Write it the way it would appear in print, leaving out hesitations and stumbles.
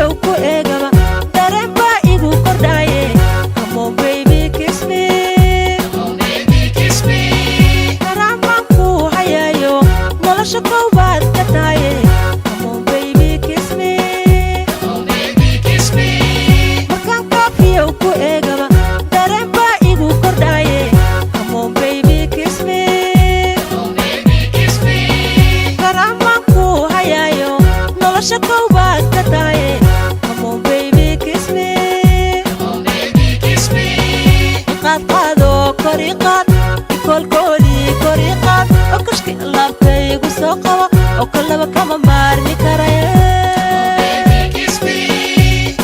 koofiyow ku eegaba, dareen baa igu kordhaaye. Come on, baby, kiss me. Karaamaan kuu hayaayo, nolosha koowaad ka tahaye. Come on, baby, kiss me. Markaan koofiyow ku eegaba, dareen baa igu kordhaaye. Come on, baby, kiss me. Karaamaan kuu hayaayo, nolosha koowaad ka tahaye. Come on, baby, kiss me. Qaadqaado, kori qaad, ikolkooli, kori qaad oo kashki laabtaygu soo qabo oo kalaba kama maarmi karaye.